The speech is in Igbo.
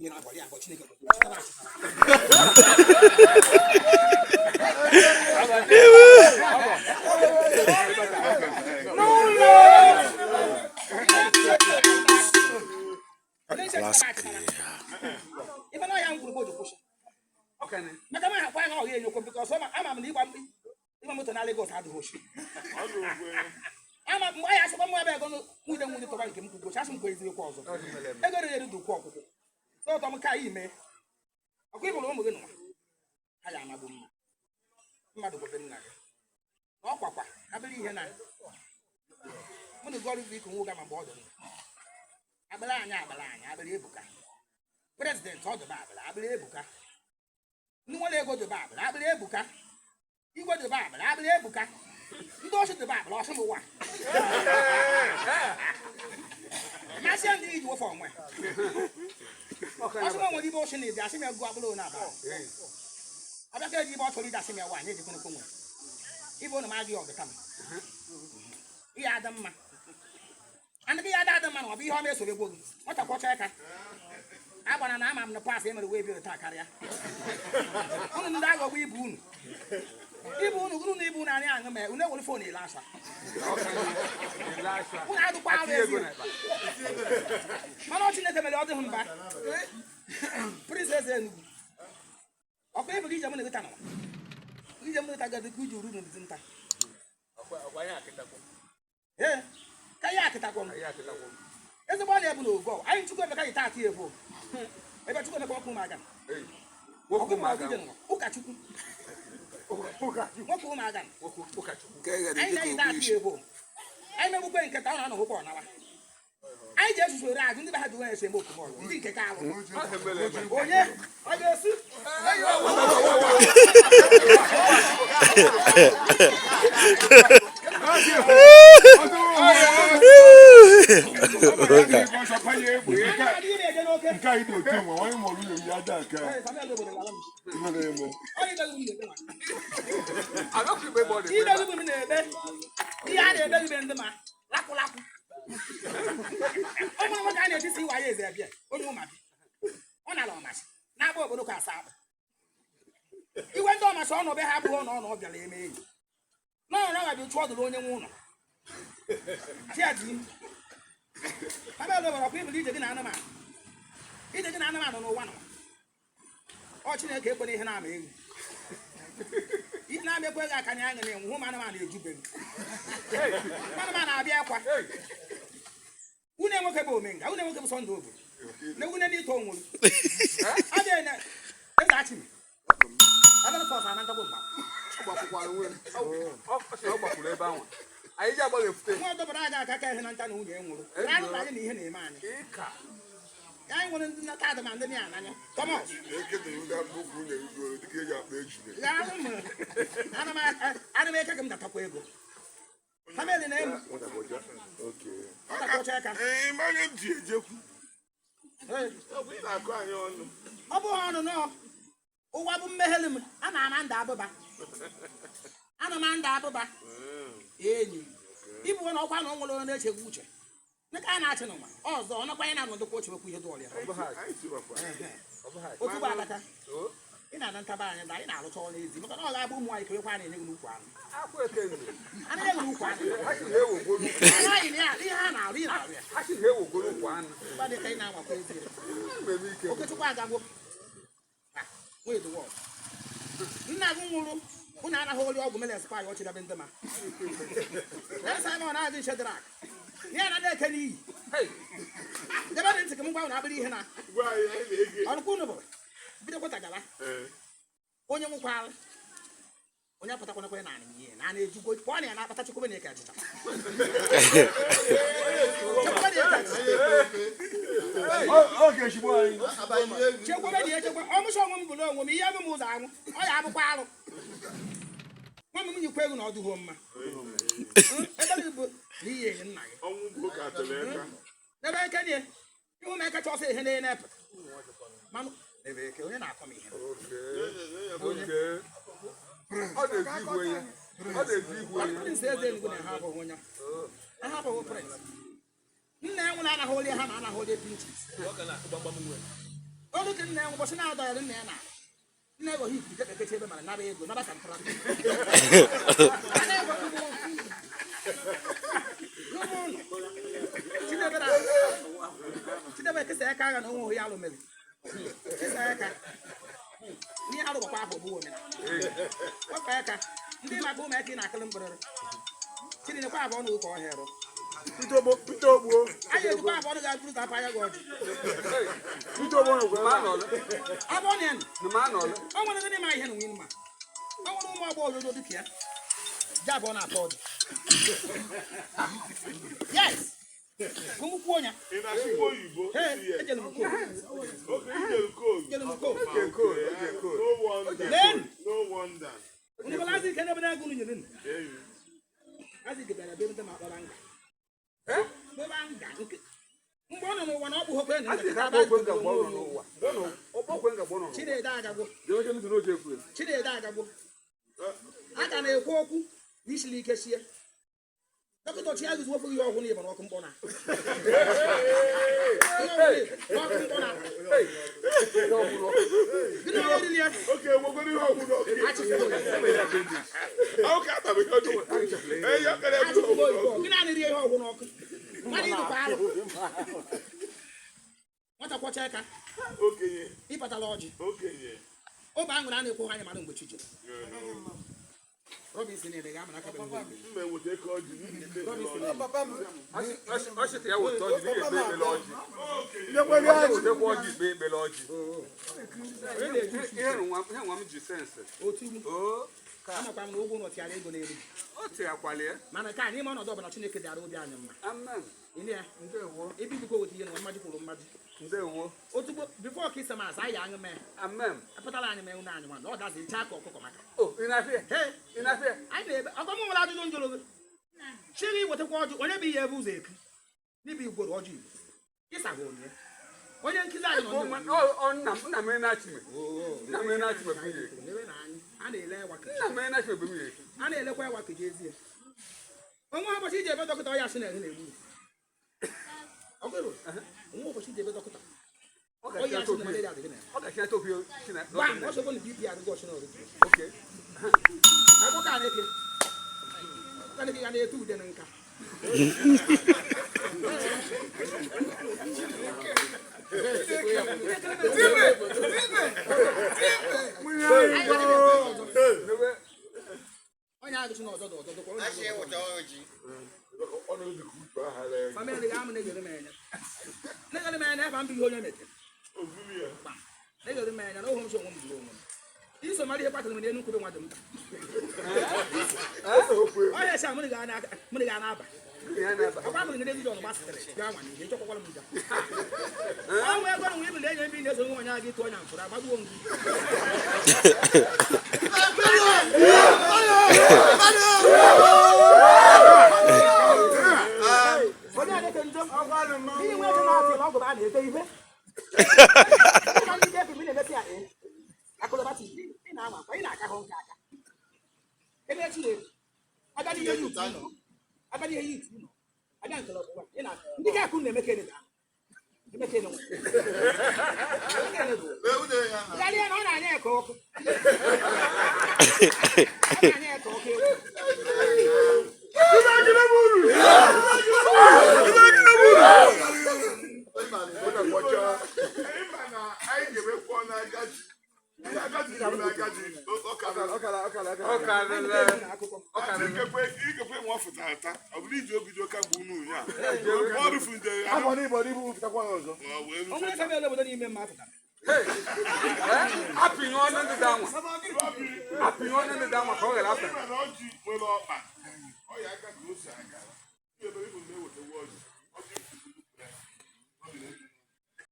Nyere agwara ya agwa Chineke gọziri, chịtara achịtara. Ife na ya ngwuru bodo kwụsị maka ma akwa na ọghị enyokwu because ama m na ịgba mkpi ịgba moto na Lagos adịghị ochi. Ama mgbe anyị asịkwa m ebe ego nwude nwude tọba nke m kwugo chasị m kwa eziokwu ọzọ ego rere eru dukwu ọkwụkwụ so ụtọ m ka anyị mee ọkwa ịbụrụ ụmụ gị n'ụwa ha ya amagbu mma mmadụ gobe nna gị na ọkwakwa abịrị ihe na mụ na gọrụ bụ iku nwoke ma mgbe ọ dị ndụ akpịrị anyị akpịrị anyị akpịrị ebuka president ọ dịba akpịrị akpịrị ebuka ndị nwere ego dịba akpịrị akpịrị ebuka igwe dịba akpịrị akpịrị ebuka ndị ọchị dịba akpịrị ọchị m ụwa masị ndị iji wofe onwe ọchị m nwere ibe ọchị na-ebi asị m ego akpịrị one abụọ ọbịa ka eji ibe ọ chọrọ iji asị m ya nwaanyị ejikwana nwe ibe ụnụ m agịghị ọgụ kama ihe adị mma anaghị ya ada adị mma na ọ bụ ihe ọma esoro egbo gị nwata kwọcha aka agbara na ama m na pasị emere wee biri taa karịa unu ndị aghọgbu ibu unu ibu unu unu na ibu unu anyị aṅụ mee unu ewere phone ele asa unu adụkwa arụ ezi mana ọ Chineke mere ọ dịghị mba Prince Eze Enugu ọkwa ịbụ ije m na-egota n'ụwa ije m na-egota gadị ka iji uru n'ụdị nta ee ka ihe akịtakwọ m ezigbo ọrịa bụ na ogo anyị Chukwu Emeka yi taata evo ebe Chukwu Emeka ọkụ ụmụaka ụkọchukwu nwoke ụmụaka anyị na-eyi taata evo anyị megbukwe nketa ọ na-anọhụkwa ọnawa anyị ji esusu ere azụ ndị be ha ji onye esi eme okomọlụ ndị nke ka alụ onye ọ ga-esi. Nke anyị dị otu nwa nwanyị mụrụ nwunye ya ada nke a. Ihe a na-ebe ibe ndị ma lakwụ lakwụ ọ nwere nwoke a na-eji si waye eze bịa onye ụmabị ọ nara ọmasị na-agba obodo ka asa akpụ iwe ndị ọmasị ọ nọbe ha abụghị ọ na ọ bịara eme enyi n'ọnụ na bịa chụọ dụrụ onye nwe ụlọ chiadi abịa gwara ọkwa ibili ije gị na anụmanụ ije gị na anụmanụ n'ụwa nọ ọ Chineke ekwena ihe na-ama ewu ihe na-ama ekweghị aka na anya na-enwe hụ anụmanụ ejubeghị anụmanụ abịa akwa une nwoke bụ omenga une nwoke bụ sọnde obodo na une n'ito onwere abịa na eze achịmi abịa fọs ana ntagbo mgba nwa ọdọbara aga aka ka ihe na nta na nwunye nwụrụ na anụ na anyị na ihe na-eme anyị anyị nwere ndị nnata adị ma ndị na ananya Thomas ana m eke ka m datakwa ego family na emu ọ bụghị ọnụ nọ ụwa bụ mmegheli m a na-ama ndị abụba ana m ndị abụba enyi ịbụ na ọkwa na ọ nwere onye na-echegbu uche nke a na-achị n'ụwa ọzọ ọnọkwa anyị na-anọdụkwa oche wekwu ihe dị ọrịa otu bụ alaka ị na-ana ntaba anyị na anyị na-arụcha ọrụ ezi maka na ọ ga-abụ ụmụ anyị kewekwa na-enye gị n'ukwu anụ a na-enye gị n'ukwu anụ anyị na ihe ha na-arụ ị na-arụ ya mgba dị ka ị na-anwakwa ezi Okechukwu agagwo nna gị nwụrụ unu anaghị ori ọgwụ mere spy ọchị dabe ndị ma Simon na-adị Shedrak ya na eke n'iyi debe dị ntị ka m gwa unu akpịrị ihe na ọnụkwụ unu bụ bido kweta gaba onye nwụkwara onye apụtakwana kwenye na anị na na-ejukwo pụọ na ya na-akpata chekwube na eke achịcha chekwube na eke achịcha chekwube na echekwa ọmụsọ onwe m bụrụ onwe m ihe bụ m ụzọ anwụ ọ ya abụkwa arụ nwa m nyikwa ego na ọ dịghị mma ebe bụ na iyi enyi nna gị ebe eke dị ihu m ekecha ọsọ ihe na-epụta manụ ebe eke onye na-akọ m ihe Prince Eze Enugu na ha abụghị onye ha abụghị prince nna ya nwụrụ anaghị olie ha na anaghị olie pinchis Olu ka nna ya ụbọchị na-adọghịrị nna ya na nna ego hip je kekechi ebe mara nara ego nara kantara. Ana ego ugbo n'ugbo ụlọ. Chidebe kesa aka agha na onwe ohi alụ mere. Kesa aka. Ihe arụ gbakwa afọ bụ omenala. Kpọkọ aka. Ndị maka ụmụaka ị na-akụlụ mkpụrụrụ. Chinekwa abụọ na ụka ọhịa rụ. Peter Ogbuo. Anyị ejikwa abụọ ga buru ka apa ya gị ọjị. Peter Ogbuo nọkwa ebe a. Abụọ na ya nọ. O nwere ndị ma ihe na nwunye ma. O nwere ụmụ agbọghọ ojojo dịka ya. Ji abụọ na-atọ ọjị. Yes. Gụmụkwuo ya. Ị na-asụkwa oyibo? Hey, ejelu m koodu. Okay, ijelu koodu. Ejelu m koodu. No wonder. Leen. No wonder. Unu bụla azụ ike n'ebe na-agụ unu nyere unu. Eyi. Azụ ike bịara be ndị ma kpọba nga. Kpọba nga nke mgbe ọ nọ n'ụwa na ọ bụ hokwe na Chinedu agagwo. Chinedu agagwo. A ka na-ekwu okwu na isiri ike sie. Dọkịta chi agụzi wepụghị ihe ọgwụ na ịba n'ọkụ mkpọ na. Ihe ọgwụ na ịba n'ọkụ mkpọ na. Gịnị onye riri ya? Okay, nwegoro ihe ọgwụ n'ọkụ. Achịkwa oyibo. Okay, atabeghị ọjị. Ee, ya kere ebe Achịkwa ọgwụ oyibo. n'ọkụ. Gịnị a na-eri ihe ọgwụ n'ọkụ? Mmadụ ịdụkwa arụ. Nwata kwọcha aka, Okenye, ịkpatala ọjị. okenye. Obe aṅụrị a na-ekwu anyị mara mgbe chi jere. Robinson na-ere ga-amara aka be mgbe igwe. Mma eweta eke ọjị. Robinson na-ere. Otu iwu. Amakwa m na ụgwọ ụlọ tịara ego n'elu. Mana ka anyị ime ọnọdụ ọbụla Chineke dịara obi anyị mma. Ị na ya? Ebe ibikwa weta ihe na mmadụ kwuru mmadụ. Otugbo bifo Krismas anyị aṅụ mee. Apụtala anyị mee unu anyị nwa na ọ dazi chaa ka ọkụkọ maka. Hey, anyị na-ebe ọgọ m nwere ajụjụ njụrụ gị. Chiri wetakwa ọjụ onye bụ ihe ebe ụzọ eku. N'ibi igworo ọjụ Igbo. Ịsaghị onye. Onye nkụzi anyị nọ ndị Ebe na anyị a na-ele ewa ka a na-elekwa ewa ka jezie. Onwe ụbọchị iji ebe dọkịta ọya sị na ehu na-egbu. Ọgụrụ. Onwe ụbọchị iji ebe dọkịta ọya sị na malaria adịghị na ya. Gbam, ọ sọgọ na BP adịghị ọchị na ọrụ. Akwụkwọ a na-eke. Akwụkwọ na-eke ya na-eto ude na nka. Anyị ga-ebe ọzọ. Onye agụsị na ọzọ dị ọzọ dịkwa onye agụsị ọzọ. Ọnụ dị ka utu aha ya. Family ga-amụ na-egere m anya. Na-egere m anya ebe m bụ ihe onye metere. Ovulu ya. Na-egere m anya na ohu m si onwe m jụrụ onwe m. Iso mara ihe kpatara m n'elu nkwube nwa dị mkpa. Ọhịa si a mụ na ga na-aba. Ọkwa mụrụ nyere ejiji ọnụ gbasịrị bịa nwa n'ihe nchọkwakwara m nja. Ọ nwee ego nwe ibili enye mbi na-eso nwe onye aga ịtụ ọnya mfụrụ agbagbuo m gị. Onye a na-eke njọ. Ihe nwe ego na-atị na ọgụ bụ a na-ete ihe. Ịma ndị efu m na-emesi ya ee. Akụlọba TV, ị na-anwa akwa, ị na-aka hụ nke aka. Ebe echi na-eru. Abịa n'ihe yut nọ. Abịa n'ihe yut nọ. Abịa nke ọbụwa, ị na ndị ga-akụ na-emeke ene daa. Emeke ene nwa. Emeke ene dụ. Gharịa na ọ na-anya eke ọkụ. Ọ na-anya eke ọkụ ewu. Ịma na anyị ga-emekwa n'agadi. Ndị agadi ga-eme agadi. Ọ karịrị. Akụkọ. Ikekwe ikekwe nwa fụtara taa, ọ bụrụ iji obido kamgbe unu ụnyaahụ. Ọ rụfu nje ya. Afọ n'Igbo n'ibu pụtakwa ya ọzọ. Ọ wee O nwere rute. ebe obodo n'ime mma pụtara. Apịnye ọnụ ndị da nwa. Apịnye ọnụ ndị da nwa ka ọ ghara apị. Ịma na ọjị nwere ọkpa. Ọ ya aka ka o si aga.